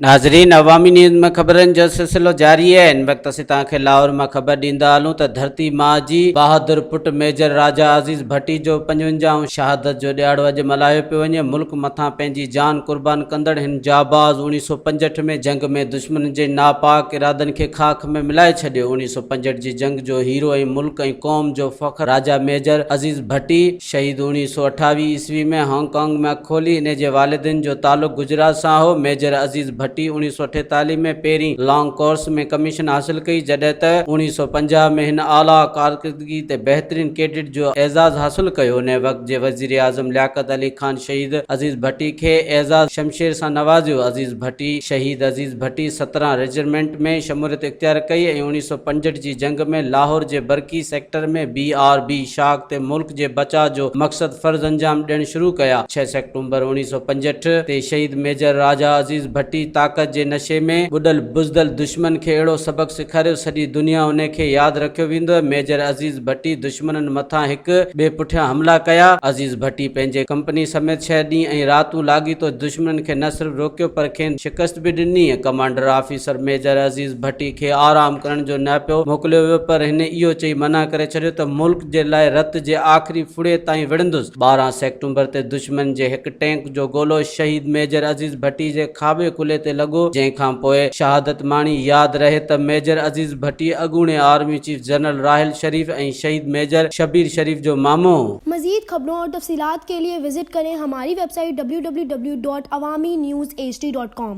ناظرين عوامي نيوز ۾ خبرن جو سلسلو جاري آهي هن وقت اسين توهان کي لاهور مان خبر ڏيندا هلون ته ڌرتي ماء جي بهادر پٽ ميجر راجا عزيز ڀٽي جو پنجونجاهون شهادت جو ڏهاڙو اڄ ملهايو پيو وڃي ملڪ مٿان پنهنجي جان قربان ڪندڙ هن جانباز اوڻيهه سو پنجهٺ ۾ جنگ ۾ دشمن جي ناپاڪ ارادن کي خاڪ ۾ ملائي ڇڏيو اوڻيهه سو پنجهٺ جي جنگ جو هيرو ۽ ملڪ ۽ قوم جو فخر راجا ميجر عزيز ڀٽي شهيد اوڻيهه سو اٺاويهه عيسوي ۾ هانگ ڪانگ ۾ اک کولي. انهي جي والدين جو تعلق گجرات سان هو. ميجر عزيز ڀٽي اوڻيهه سو اٺيتاليهه ۾ پهرين لانگ ڪورس ۾ ڪميشن حاصل ڪئي، جڏهن ته اوڻيهه سو 50 ۾ هن اعليٰ ڪارڪردگي تي بهترين ڪيڊٽ جو اعزاز حاصل ڪيو. انهي وقت جي وزيراعظم لياقت علي خان شهيد عزيز ڀٽي کي اعزاز شمشير سان نوازيو. عزيز ڀٽي شهيد عزيز ڀٽي 17 ريجمينٽ ۾ شموليت اختيار ڪئي ۽ اوڻيهه سو پنجهٺ جي جنگ ۾ لاهور جي برقي سيڪٽر ۾ بي آر بي شاخ تي ملڪ جي بچاء جو مقصد فرض انجام ڏيڻ شروع ڪيا. ڇهه سيپٽمبر اوڻيهه سو 65 تي شهيد ميجر راجا عزيز ڀٽي طاقت جي نشي ۾ ٻڏل بزدل دشمن کي اهڙو سبق سيکاريو سڄي دنيا انهي کي ياد رکيو ويندو. ميجر عزيز ڀٽي دشمنن مٿان هڪ ٻئي پٺيان حملا ڪيا. عزيز ڀٽي پنهنجي ڪمپني سميت ڇهه ڏينهن ۽ راتون لاڳيتو دشمنن کي نه صرف روڪيو پر کين شڪست به ڏني. ڪمانڊر آفيسر ميجر عزيز ڀٽي کي آرام ڪرڻ جو نه پيو موڪليو ويو پر هن اهو چئي منع ڪري ڇڏيو ته ملڪ جي لاء رت جي آخري ڦڙي تائين وڙهندس. 12 سيپٽمبر تي دشمن جي هڪ ٽينڪ جو گولو شهيد ميجر عزيز ڀٽي جي کاٻي ڪلهي تي لڳو جنهن کان پوء شهادت ماڻي. ياد رهي ته ميجر عزيز ڀٽي اڳوڻي army chief general Raheel Sharif ۽ شهيد ميجر شبير شريف جو مامو هو. مزيد خبرون اور تفصيلات ڪي ليي وزٽ ڪرين هماري web site www.awamiNewsHD.com.